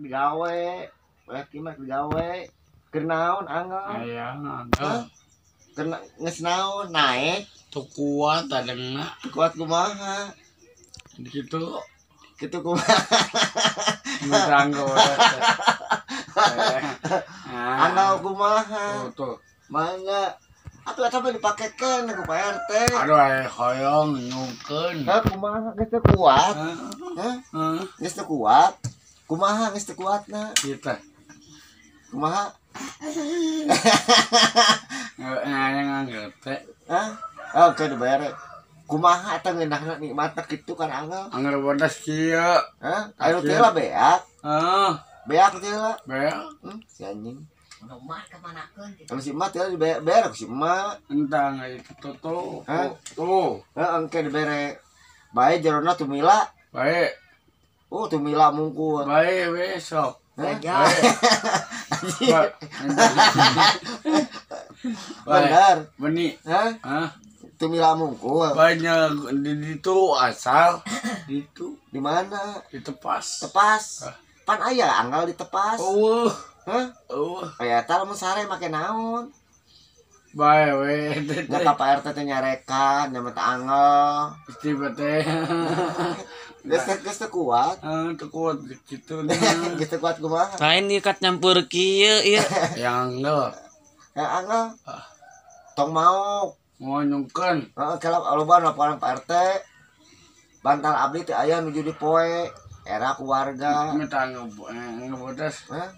digawe. Wayah kieu mah digawe. Keur naon angel? Aya angel. Keur geus naon naek? Teu kuat adengna. Teu kuat kumaha? Kitu. Kitu kumaha? Nganggo. Angel kumaha? Tuh. Mangga. Atuh eta mah dipakekeun ku Pak RT. Aduh hoyong nyungkeun. Hah kumaha geus teu kuat? Hah? Geus teu kuat. Kumaha geus teu kuatna? Kitu. Kumaha? Nganggo teh. Hah? Oke dibere. Kumaha eta ngeunahna nikmatna kitu kan angel? Angel bodas kieu. Hah? Ayo teh lah beak. Heeh. Beak teh lah. Beak. Si anjing. Rumah kemanakeun gitu. Kalau si emak teh dibere ku si emak. Entah itu tuh. Tuh. Heeh, engke dibere. Bae jerona tumila. Bae. Oh, tumila mungkul. Bae we sok. Gajah. Bener. Beni. Hah? Hah? Tumila mungkul. Banyak di ditu asal ditu. Di mana? Di tepas. Tepas. Pan aya anggal di tepas. Eueuh. Hah? Eueuh. Aya eta lamun sare make naon? Bae we. Nya ka Pak RT teh nyarekan, nya mah teh angel. Isti teh. Geus teu kuat. Heeh, teu kuat kitu. Geus teu kuat kumaha? Lain ikat nyampur kieu ieu. Yang angel. Ya angel. Tong maok. Mau nyungkeun. Heeh, kalau loba laporan Pak RT. Bantal abdi teh aya nuju dipoe. Era keluarga. Minta ngebodas. Hah?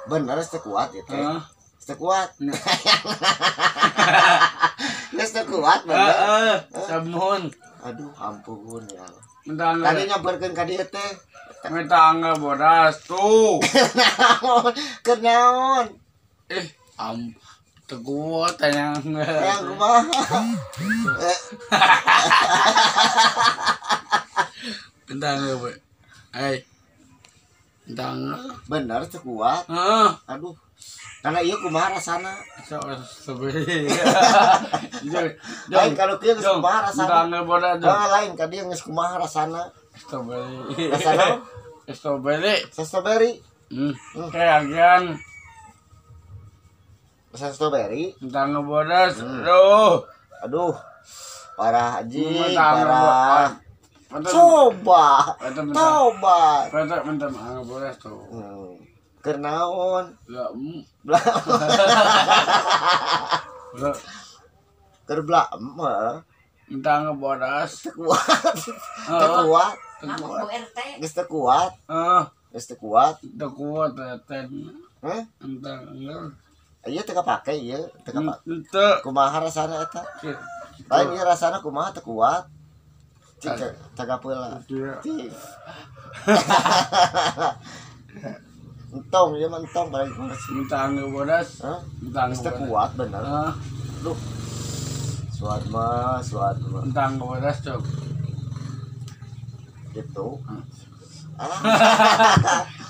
Bener teu kuat ieu teh. Teu kuat. Geus teu kuat bener. Heeh, samun. Aduh, ampun ya Allah. Minta tadi nyamperkeun ka dieu teh. Minta angel bodas tuh. Naon? Keur naon? Teu kuat aya. Yang kumaha? Minta angel we. Ai. Minta angel. Bener teu kuat. Heeh. Aduh. Karena ieu kumaha rasana? Sok lain kalau kieu geus kumaha rasana? Minta angel bodas. Heeh, lain ka dieu geus kumaha rasana? Strawberry. Rasana? Strawberry. Strawberry. Kayak rasa strawberry. Minta angel bodas. Aduh. Aduh. Parah anjing, parah. Coba. Coba. Minta angel bodas tuh. Keur naon? Bla. Keur bla heeh. Minta angel bodas. Teu kuat. Teu kuat. Geus teu kuat. Heeh. Geus teu kuat. Teu kuat teh. Hah? Minta angel. Ieu teu kapake ieu, teu kapake. Teu. Kumaha rasana eta? Lain ieu rasana kumaha teu kuat. Cik cagapeula. Cik. Entong ieu mah entong paling minta angel bodas. Hah? Minta angel teu kuat bener. Duh. Suat mah, suat mah. Minta angel bodas cok. Gitu.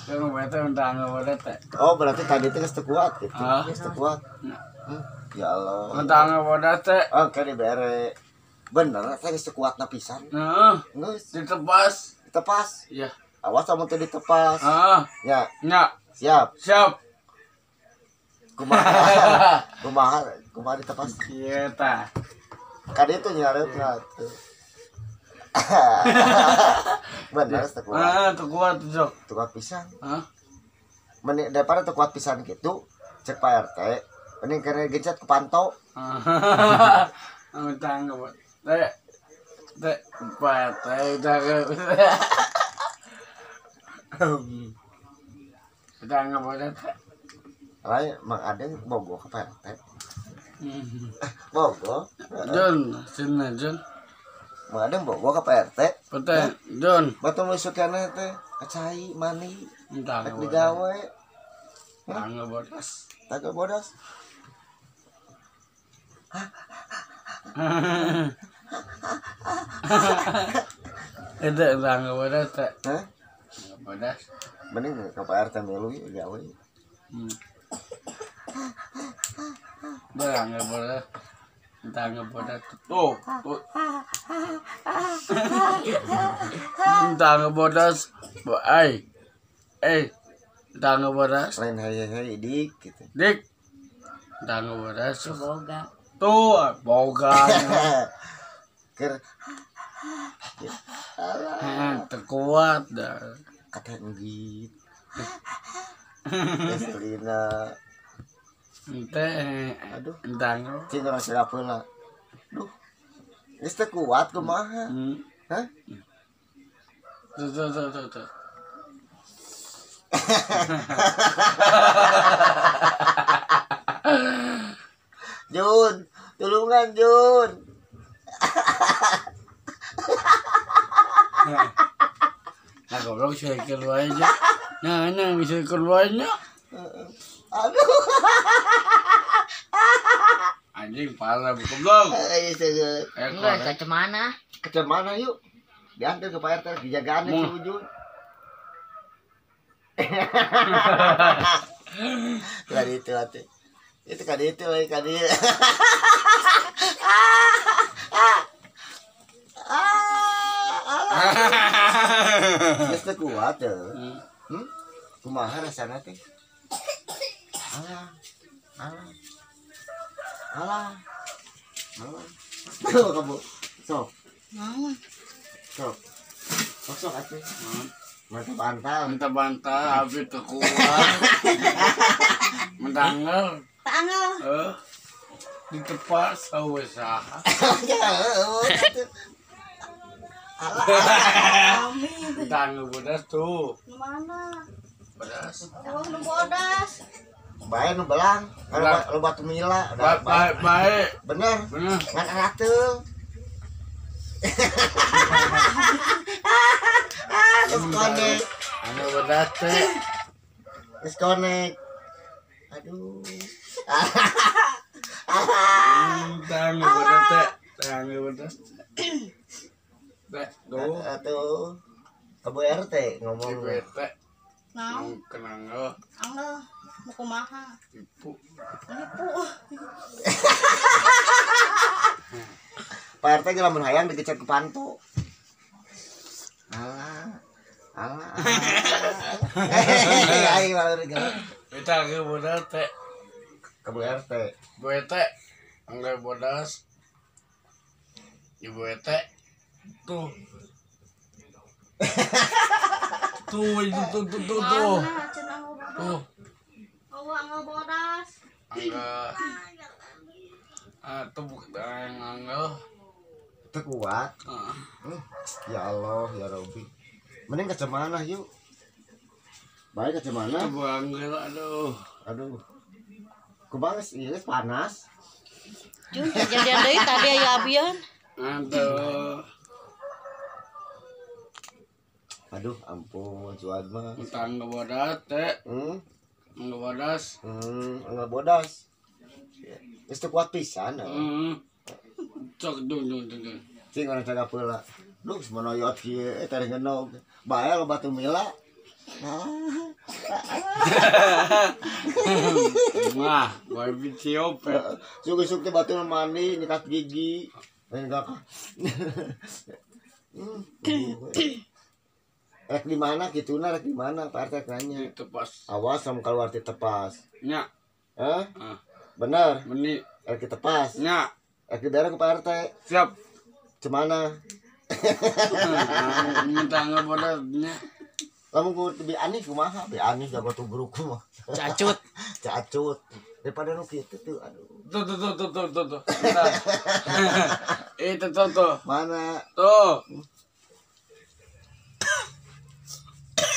Minta angel bodas teh. Oh, berarti tadi teh geus teu kuat gitu. Geus teu kuat. Ya Allah. Minta angel bodas teh. Oke dibere. Bener teh geus teu kuatna pisan. Heeh. Geus ditepas. Ditepas. Iya. Awas sama teu ditepas. Heeh. Ya. Nya. Siap. Siap. Kumaha? Kumaha? Kumaha ditepas? Kieu tah. Ka ditu nyareupna tuh. Bener teu kuat. Heeh, teu kuat jok. Teu kuat pisan. Heeh. Mending daripada teu kuat pisan kitu, cek Pak RT, mending kena gencet ku panto. Minta angel. Teh. Teh Pak RT udah. Minta angel bodas. Lain Mang Adeng bogoh ka Pak RT. Bogoh. Jon, sini Jon. Mang Adeng bogoh ka Pak RT. Pete, Jon. Batu meusuk keneh teh, kacai mani. Minta rek angel digawe. Angel bodas. Tanggal bodas. Itu tanggal bodas teh. Hah? Tanggal bodas. Mending ke Pak RT milu gawe. Tanggal bodas. Tanggal bodas. Tuh, tuh. Tanggal bodas. Ai. Tangga bodas. Lain hei dik gitu. Dik. Tangga bodas. Boga. Tuh, boga. Ker. Terkuat dah. Kata enggit. Estrina. Ente aduh, entang. Cing urang sirapeula. Duh. Geus teu kuat kumaha? Hah? Tuh tuh tuh tuh. Tuh. Jun, tulungan Jun. Nah, goblok saya keluar aja. Nah, bisa keluarnya. Aduh. Anjing parah goblok. Enggak, ke mana? Ke mana yuk? Diantar ke Pak RT, dijagaan si Ujun. Kali itu atuh. Itu kali itu lagi kali. Geus teu kuat teu. Kumaha rasana teh? Alah. Alah. Alah. Alah. Tuh kamu. Sok. Naon? Sok. Sok sok atuh. Mantap bantal. Mantap bantal habis teu kuat. Mentangel. Tangel. Heeh. Ditepas eueuh saha. Ya eueuh atuh. Alah. Amin. Tangel bodas tuh. Nu mana? Bodas. Oh, nu bodas. Bae nu belang, loba tumila. Bae bae. Bener. Bener. Ngan arateul. Geus konek. Anu bodas teh. Geus konek. Aduh. Tangel bodas teh. Tangel bodas. Teh, tuh. Atuh. Kamu RT ngomong. RT. Naon? Kenangel. Angel. Mau kumaha? Tipu. Tipu. Pak RT ge lamun hayang digecek ku pantu. Alah. Alah. Aing mah urang. Eta ke bodas teh. Ke Bu RT. Bu RT. Angger bodas. Ibu RT. Tuh. Tuh itu tuh tuh tuh tuh. Tuh. Angel bodas. Angel. Tuh bukan angel. Teu kuat. Ya Allah, ya Robi. Mending ke mana yuk? Baik ke mana? Tuh angel aduh. Aduh. Kumaha ieu panas. Jun kejadian deui tadi aya abian. Aduh. Aduh, ampun, cuan mah. Tangga bodas teh. Angga bodas. Angga bodas. Geus teu kuat pisan. Cok dung dung dung. Cing urang cagap heula. Duh, geus monoyot kieu eta ngenog. Bae loba tumila. Wah, bae video pe. Sug-sug teh batur mandi nyikat gigi. Enggak. Rek di mana kituna rek di mana Pak RT nanya. Di tepas. Awas lamun keluar ti tepas. Nya. Hah? Bener. Beni. Rek di tepas. Nya. Rek dibere ku Pak RT. Siap. Cemana? Minta ngebodas nya. Lamun ku bi Anis kumaha? Bi Anis jago tubruk kumaha. Cacut. Cacut. Daripada nu kitu tuh aduh. Tuh tuh tuh tuh tuh tuh. Itu tuh tuh. Mana? Tuh.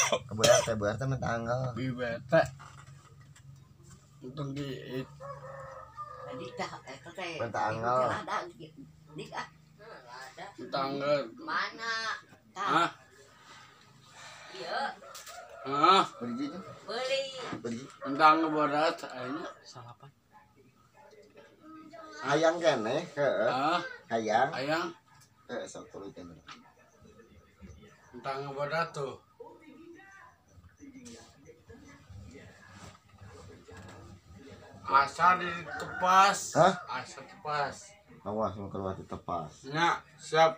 Bu RT, Bu RT mah tanggal. Bi bete. Untung di tadi tah eta teh. Tanggal. Dik ah. Tanggal. Mana? Hah? Ieu. Hah? Beli itu. Beli. Beli. Tanggal bodas aing salapan. Hayang keneh, heeh. Hah? Hayang. Hayang. Heeh, sok tuluykeun. Tanggal bodas tuh. Asa ditepas. Hah? Asa tepas. Awas mau keluar ditepas. Nya, siap.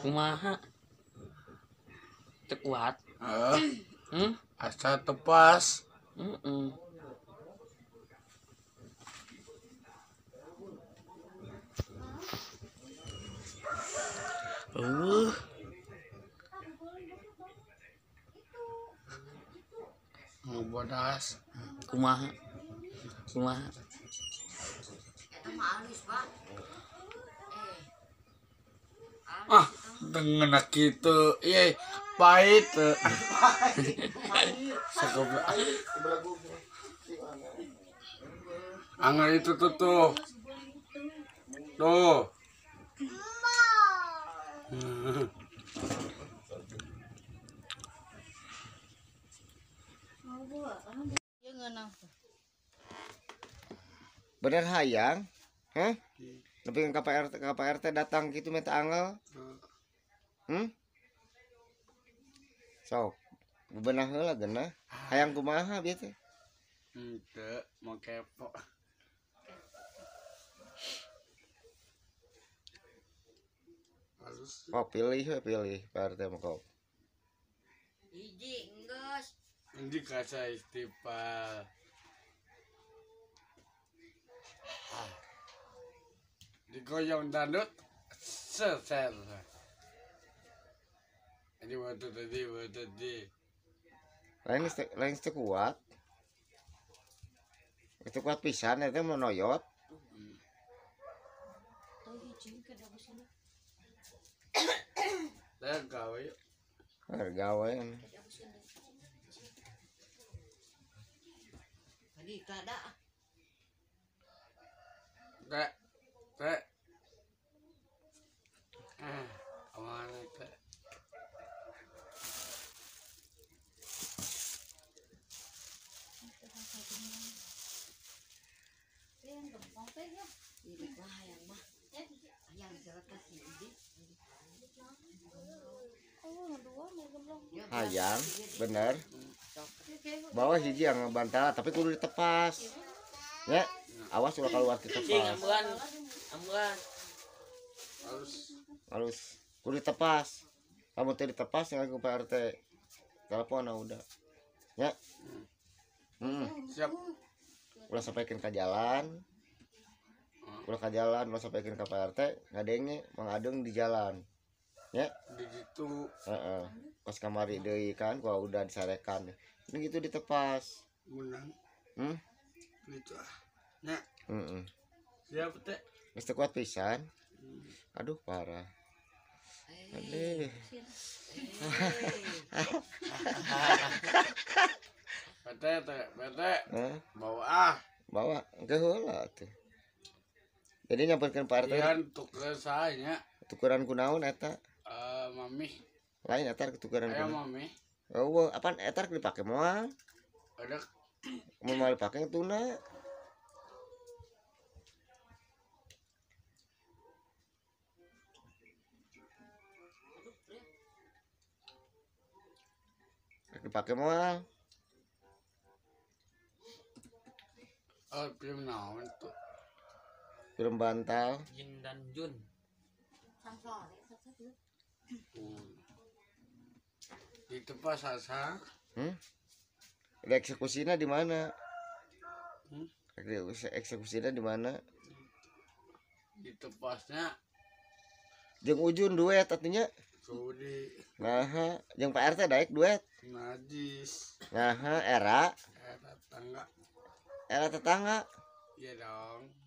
Kumaha? Teu kuat. Heeh. Asa tepas. Heeh. Ngebodas. Kumaha? Kumaha? Eta mah alus, Pak. Ah, dengan kitu. Ieu pahit. Anggar itu tuh tuh. Tuh. Bener hayang, hah? Tapi ke Pak RT datang gitu minta angel. Sok, bebenah heula geunah. Hayang kumaha bieu teh? Henteu, mau kepo. Oh, pilih Pak RT mah kok. Hiji enggeus. Hiji kaca istighfar. Digoyang dandut seser. Ini waktu tadi. Lain teu kuat. Teu kuat pisan eta mah noyot. Saya gawe. Gawe. Tadi kada. Teh. Teh. Aman teh. Hayang, bener. Bawa hiji yang bantal tapi kudu ditepas. Ya, awas ulah keluar ditepas. Ambulan. Halus. Kudu ditepas. Kamu teh ditepas yang ku Pak RT. Telepon udah. Ya. Siap. Ulah sampaikan ke jalan. Ulah ke jalan, ulah sampaikan ke Pak RT, ngadenge Mang Adeng di jalan. Ya. Di situ. Heeh. Pas kamari deui kan gua udah disarekan. Ini gitu ditepas. Menang. Gitu ah. Nya. Heeh. Siap teh. Geus teu kuat pisan. Aduh parah. Aduh. Bete. Bawa ah. Bawa ke heula atuh. Jadi nyamperkeun Pak RT. Ian tukeran saha nya? Tukeran kunaon eta? Mami. Lain eta tukeran kunaon? Mami. Eueuh, apaan eta dipake moal? Ada. Mun moal dipake tuna. Dipake moal. Oh, film naon tuh? Film bantal. Jin dan Jun. Di tempat sasa. Eksekusinya di mana? Eksekusinya di mana? Di tepasnya. Jeung Ujun duet artinya. Sudi. Nah, jeung Pak RT daek duet. Najis. Nah, era. Era tetangga. Era tetangga. Iya dong.